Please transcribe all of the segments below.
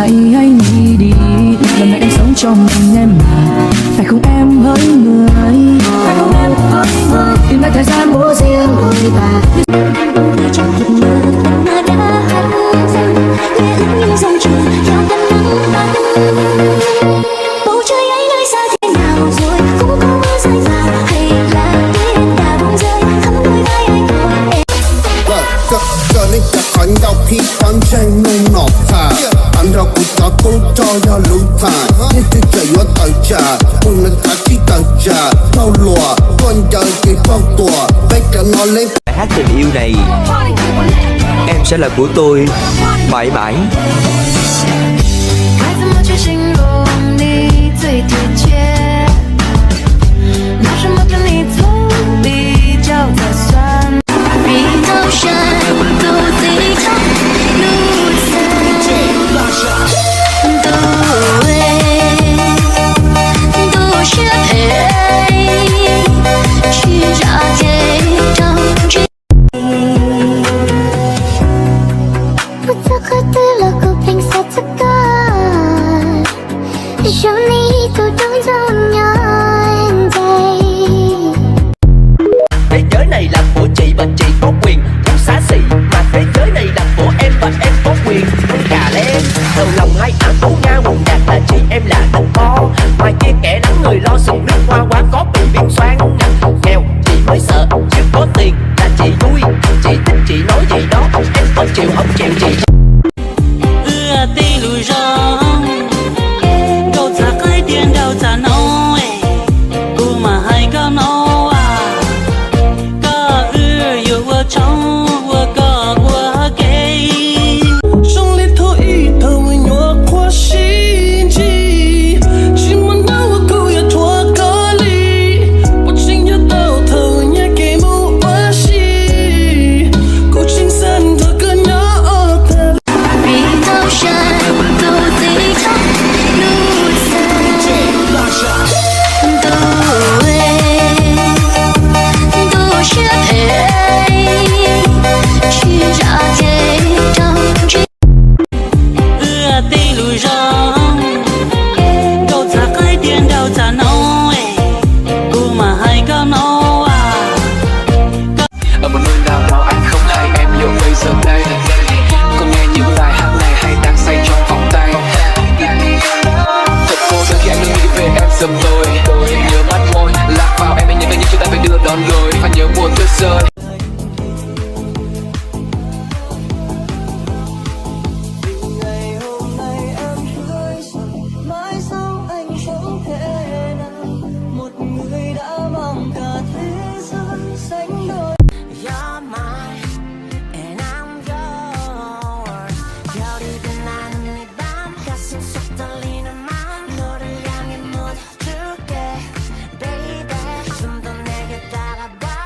Hãy, hãy nghĩ đi, lần này em sống cho mình em mà. Phải không em hỡi người? Phải không em hỡi người? Tìm lại thời gian búa riêng đôi ta. Trong giọt mưa mà đã hắt hủi dần, để ước những dòng trường theo tấm nắng ban. Bầu trời ấy nơi xa thế nào rồi, cũng có mưa rơi vào, hay là tuyết đã buông rơi thắm đôi vai anh của em. Koj, koj, koj nej cov qhov ncauj phib pob ntseg hnub no tag, tag nrho kuv cov tub rog yog lub thaj, nej twb tseem yuav tawm tsam, mus nws thav tsis tawm tsam, raug luam tuaj ncaws ces raug tuam, peb cov no leej. Bài hát tình yêu này, em sẽ là của tôi mãi mãi. 孩子们去形容你最贴切，拿什么跟你做比较才算？比高山都最长路程。都为，都是陪，去找这张。 Kuv txog qhov twg los kuv pheej xav txog koj, zoo li tus dub ntxoog nyob ntse. Thế giới này là của chị và chị có quyền muốn xá xị, mà thế giới này là của em và em có quyền muốn cà lem. Đầu lòng hay áo áo ngao, nhạc là chị em là đầu to, ngoài kia kẻ lắm người lo sụp nước hoa quá có bị viêm xoang. Nghèo chị mới sợ, chứ có tiền là chị vui, chị thích chị nói gì đó, em có chịu không chịu chị. Wb tij lus zoo, nkauj txav qaib tiag nraug txav noob, kuv mam hais koj no as, koj wb yuav ua tshoob ua koj ua ke. Zoo li thaum ub thaum nyuam qhuav sib ntsib, tsis muaj hnub uas kuv yuav thuam koj li, puas tseem nco tau thaum nyias kev mus ua si, kuv tseem xav nrog koj nyob tag. Vì tao sai, tao ti tau lub xav, tau ua, tau siab phem, tsis zam ces rau ntsib. Wb tij lus zoo, nkauj txav qaib tiag nraug txav noob, kuv mam hais koj no as. Ở một nơi nào đó anh không hay, em hiểu bây giờ đây. Có nghe những bài hát này hay đang say trong vòng tay. Thật cô đơn khi anh luôn nghĩ về em sớm tối. Nhớ mắt môi, lạc vào em, anh nhớ về những chia tay phải đưa đón lối. Phải nhớ mùa tuyết rơi. Từ ngày hôm nay em hứa rằng mãi sau anh sống thế nào, một người đã mang cả thế giới sánh đôi. You're mine and I'm yours. Theo đi bên anh, người bám cả xương sụp ta ly nước mắt. 너를 향해 모두 줄게, baby. 좀 더 내게 다가와.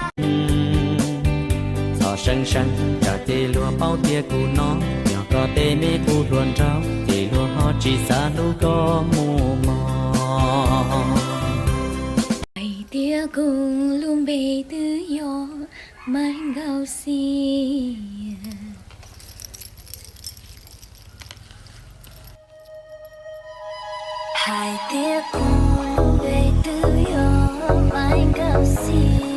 Txog seeb seeb cas ces luag paub tias kuv no, yog koj tej me qub hluas nraug ces luag ho tsis xav hlub koj mus mog. Hais tias kuv lub npe twb yog Maiv Nkauj Xis. Hais tias kuv lub npe twb yog Maiv Nkauj Xis,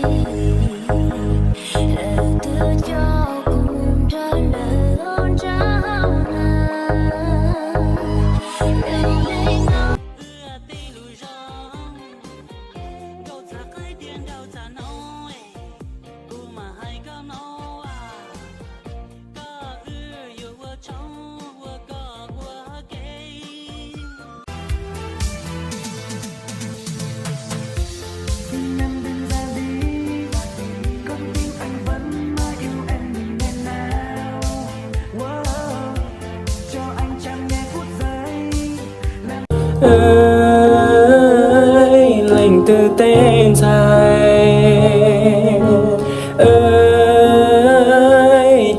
lawv twb coj kuv mus nrog lawv ua nraug na. Lub npe no. Wb tij lus zoo, nkauj txav qaib tiag nraug txav noob, kuv mam hais koj no as, koj wb yuav ua tshoob ua koj ua ke. Leej twg tej ntxhais,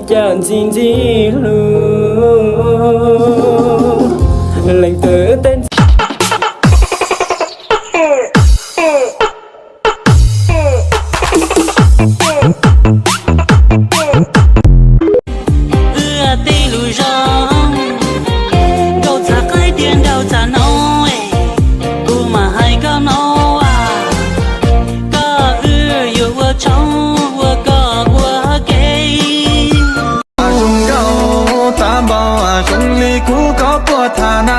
cas ntxim ntxim hlub. Leej twg tej ntxhais. Wb tij lus zoo, nkauj txav Npau zoo li kuv koj puas tham na,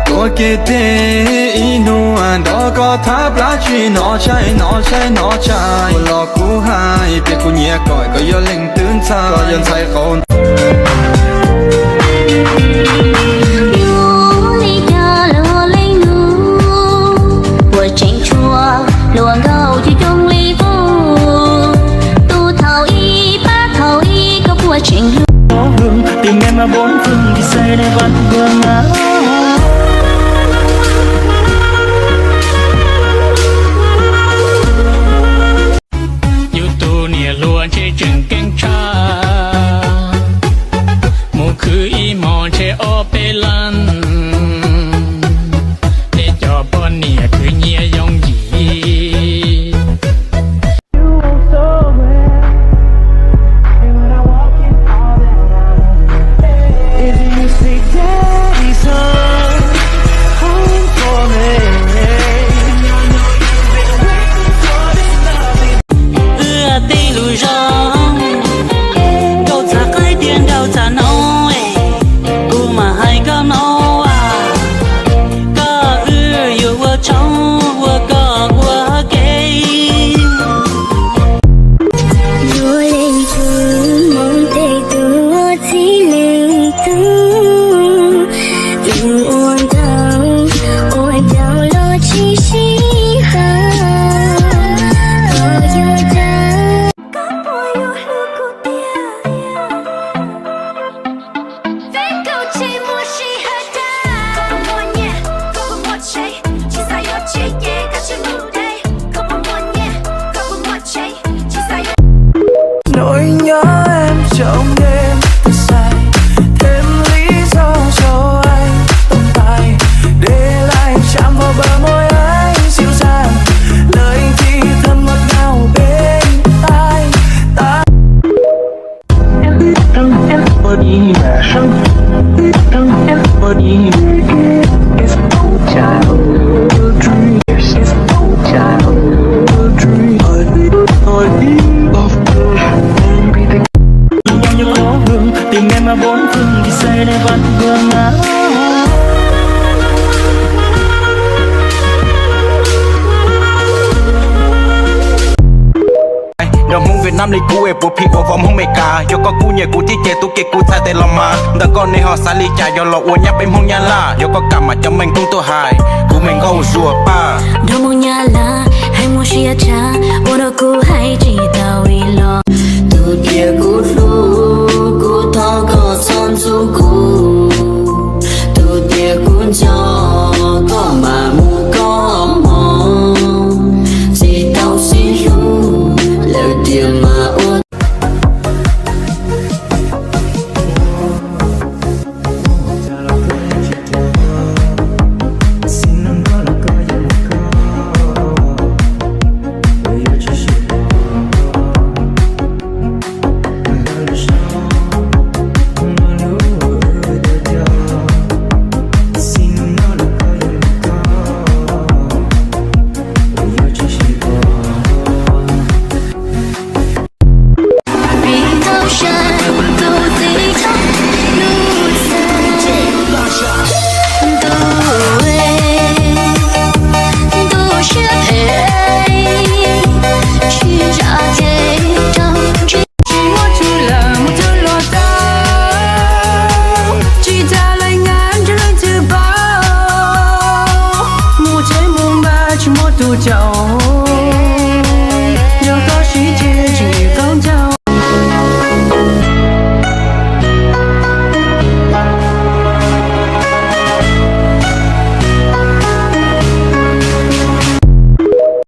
tuav kev teb ib hnub nrog koj tham plab tsi no tshais no tshais no tshais. Ua los kuv hais tias kuv nyiam koj, koj yog leej twg ntxhais, koj yog ntxhais qau. Yuav li cas los leej nus, puas tseem tshuav hluas nkauj coob coob li kuv? Tus thaum ib pab thaum ib koj puas tseem hlub? Tìm em mà bốn phương thì say đây vẫn vương ngáo. Yus tus niam hluas ntshe tseem keeb tshaj, mus khwv ib hmos ntshe ob peb leeg, tej cov poj niam khwv nyiaj yooj yim. Wb tij lus zoo, nkauj txav qaib tias nkauj txav noob, kuv mam hais koj mloog, koj wb yuav ua tshoob ua koj ua ke. Yuav leej twg hmoov tes tus uas txij leej tug, tus uas ntaus ua ncaus los tsis sib haum, koj yuav dag. Koj puas yuav hlub kuv tiag? Peb kaum tsis muaj sij hawm dag. Koj puas muaj nyiaj, koj puas muaj tsheb, tsis xav yuav tsheb ces koj tsis mus deb. Koj puas muaj nyiaj, koj puas muaj tsheb, tsis xav yuav. Nỗi nhớ em trong đêm tôi say, thêm lý do cho anh tồn tại, để lại chạm vào bờ môi anh dịu dàng, lời thì thầm ngọt ngào bên tai. Tìm em mà bốn phương thì say đây vẫn vương ngáo. Nrog Hmoob Việt Nam li kuv es puas phim ua vauv Hmoob Meskas, yog koj kuj nyiam kuv thiab ces tu kiag kuv txhais tes los mas. Ntawm koj nej ho xav li cas, yog los ua nyab peb Hmoob Nyab Laj, yog koj kam mam cov meej tub tuaj hais, kuv meej nkauj zuag paj. Nrog Hmoob Nyab Laj hais muaj siab tshaj, ua rau kuv hais tsis tau li los. Tus tias kuv hlub kuv thov koj txhob ntxub kuv, tus tias kuv nco koj mam mus koj hmo, tsis tau sib hlub lawm tiag mas ua. Tsis muaj tswv lawm mus thawj los tau, tsis tas lais ngas ntsib leej twg paub, mus tsev mus npaj tsis muaj tus caum.